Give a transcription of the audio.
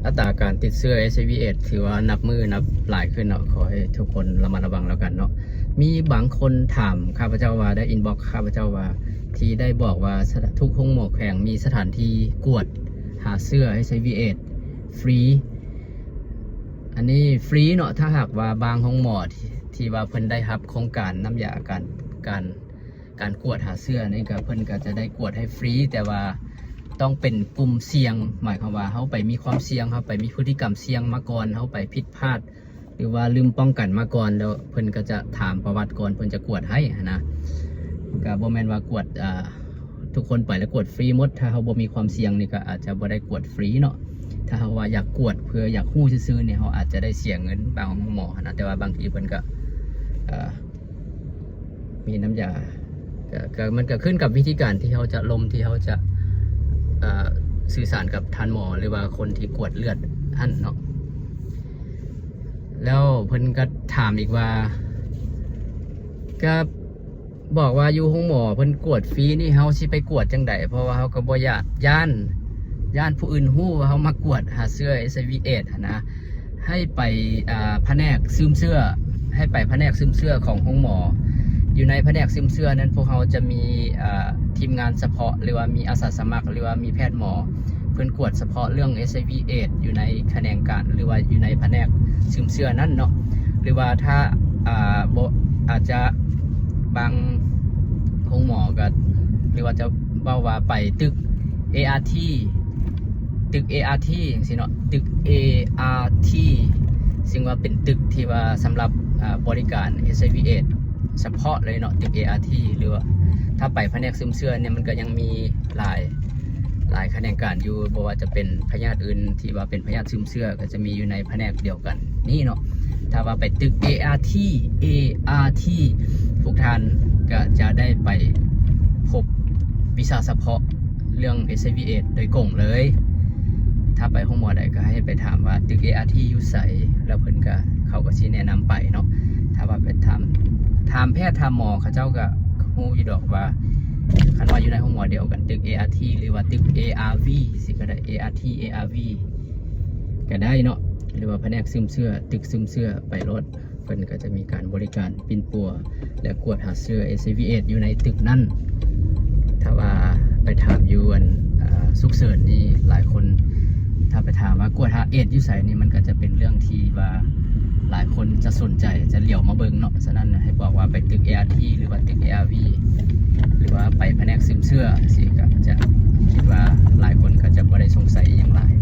ອັດຕາການຕິດເຊື້ອ ເອດ ຖືວ່ານັບມື້ນັບຫຼາຍຂຶ້ນເນາະ. ຂໍໃຫ້ທຸກຄົນລະມັດລະວັງແລ້ວກັນເນາະ. ມີບາງຄົນຖາມຂ້າພະເຈົ້າວ່າ ໄດ້ອິນບັອກຂ້າພະເຈົ້າວ່າ ທີ່ໄດ້ບອກວ່າ ສະ ທຸກໂຮງໝໍແຂວງມີສະຖານທີ່ກວດຫາເຊື້ອ ເອດ ຟຣີ. ອັນນີ້ຟຣີເນາະ ຖ້າຫາກວ່າບາງໂຮງໝໍທີ່ ທີ່ວ່າເພິ່ນໄດ້ຮັບໂຄງການນ້ຳຢາການ ການ ການກວດຫາເຊື້ອນີ້ ກໍເພິ່ນກໍຈະໄດ້ກວດໃຫ້ຟຣີ ແຕ່ວ່າຕ້ອງເປັນກຸ່ມສ່ຽງ ໝາຍຄວາມວ່າເຮົາໄປມີຄວາມສ່ຽງ ເຮົາໄປມີພຶດຕິກຳສ່ຽງມາກ່ອນ ເຮົາໄປຜິດພາດ ຫຼືວ່າລືມປ້ອງກັນມາກ່ອນ ແລ້ວເພິ່ນກໍຈະຖາມປະຫວັດກ່ອນເພິ່ນຈະກວດໃຫ້ຫັ້ນນະ. ກໍບໍ່ແມ່ນວ່າກວດ ອ່າ ທຸກຄົນໄປແລ້ວກວດຟຣີໝົດ. ຖ້າເຮົາບໍ່ມີຄວາມສ່ຽງນີ້ ກໍອາດຈະບໍ່ໄດ້ກວດຟຣີເນາະ. ຖ້າເຮົາວ່າຢາກກວດເພື່ອຢາກຮູ້ຊື່ໆນີ້ ເຮົາອາດຈະໄດ້ເສຍເງິນບາງໂຮງໝໍຫັ້ນນະ. ແຕ່ວ່າບາງທີເພິ່ນກໍ ເອີ ມີນ້ຳຢາ ກໍ ກໍ ມັນກໍຂຶ້ນກັບວິທີການທີ່ເຮົາຈະລົມ ທີ່ເຮົາຈະ ເອີ ສື່ສານກັບທ່ານໝໍ ຫຼືວ່າຄົນທີ່ກວດເລືອດຫັ້ນເນາະ. ແລ້ວເພິ່ນກໍຖາມອີກວ່າ ກໍບອກວ່າຢູ່ໂຮງໝໍເພິ່ນກວດຟຣີນີ້ ເຮົາຊິໄປກວດຈັ່ງໃດ? ເພາະວ່າເຮົາກໍບໍ່ຢາກ ຢ້ານ ຢ້ານຜູ້ອື່ນຮູ້ວ່າເຮົາມາກວດຫາເຊື້ອ ເອດ ຫັ້ນນະ. ໃຫ້ໄປ ອ່າ ພະແນກຊຶມເຊື້ອ ໃຫ້ໄປພະແນກຊຶມເຊື້ອຂອງໂຮງໝໍ. ຢູ່ໃນພະແນກຊຶມເຊື້ອນັ້ນ ພວກເຮົາຈະມີ ອ່າ ທີມງານສະເພາະ ຫຼືວ່າມີອາສາສະໝັກ ຫຼືວ່າມີແພດໝໍ ເພິ່ນກວດສະເພາະເລື່ອງ ເອດ ຢູ່ໃນຂະແໜງການ ຫຼືວ່າຢູ່ໃນພະແນກຊຶມເຊື້ອນັ້ນເນາະ. ຫຼືວ່າຖ້າ ອ່າ ບໍ່ ອາດຈະບາງໂຮງໝໍກໍ ຫຼືວ່າຈະເວົ້າວ່າໄປຕຶກ ເອອາທີ ຕຶກ ເອອາທີ ຈັ່ງຊີ້ເນາະ ຕຶກ ເອອາທີ ຊຶ່ງວ່າເປັນຕຶກທີ່ວ່າສຳລັບ ອ່າ ບໍລິການ ເອດ ສະເພາະເລີຍເນາະ ຕຶກ ເອອາທີ. ຫຼືວ່າຖ້າໄປພະແນກຊຶມເຊື້ອນີ້ ມັນກໍຍັງມີຫຼາຍ ຫຼາຍຂະແໜງການຢູ່ ບໍ່ວ່າຈະເປັນພະຍາດອື່ນທີ່ວ່າເປັນພະຍາດຊຶມເຊື້ອ ກໍຈະມີຢູ່ໃນພະແນກດຽວກັນນີ້ເນາະ. ຖ້າວ່າໄປຕຶກ ເອອາທີ ເອອາທີ ພວກທ່ານກໍຈະໄດ້ໄປພົບວິຊາສະເພາະເລື່ອງ ເອດ ໂດຍກົງເລີຍ. ຖ້າໄປໂຮງໝໍໃດກໍໃຫ້ໄປຖາມວ່າຕຶກ ເອອາທີ ຢູ່ໃສ ແລ້ວເພິ່ນກໍ ເຂົາກໍຊິແນະນຳໄປເນາະ. ຖ້າວ່າໄປຖາມ ຖາມແພດຖາມໝໍ ເຂົາເຈົ້າກໍຮູ້ຢູ່ດອກວ່າ ຄັນວ່າຢູ່ໃນໂຮງໝໍດຽວກັນ ຕຶກ ເອອາທີ ຫຼືວ່າຕຶກ ເອອາວີ ຊີ້ກໍໄດ້ ເອອາທີ ເອອາວີ ກໍໄດ້ເນາະ. ຫຼືວ່າພະແນກຊຶມເຊື້ອ ຕຶກຊຶມເຊື້ອ ໄປໂລດ. ເພິ່ນກໍຈະມີການບໍລິການປິ່ນປົວ ແລະ ກວດຫາເຊື້ອ ເອດ ຢູ່ໃນຕຶກນັ້ນ. ຖ້າວ່າໄປຖາມຢູ່ອັນ ເອີ ສຸກເສີນນີ້ ຫຼາຍຄົນ ຖ້າໄປຖາມວ່າກວດຫາເອດຢູ່ໃສນີ້ ມັນກໍຈະເປັນເລື່ອງທີ່ວ່າຫຼາຍຄົນຈະສົນໃຈ ຈະຫຼຽວມາເບິ່ງເນາະ. ສະນັ້ນໃຫ້ບອກວ່າໄປຕຶກ ເອອາທີ ຫຼືວ່າຕຶກ ເອອາວີ ຫຼືວ່າໄປພະແນກຊຶມເຊື້ອ ຊີ້ກໍຈະຄິດວ່າຫຼາຍຄົນກໍຈະບໍ່ໄດ້ສົງໄສອີ່ຫຍັງຫຼາຍ.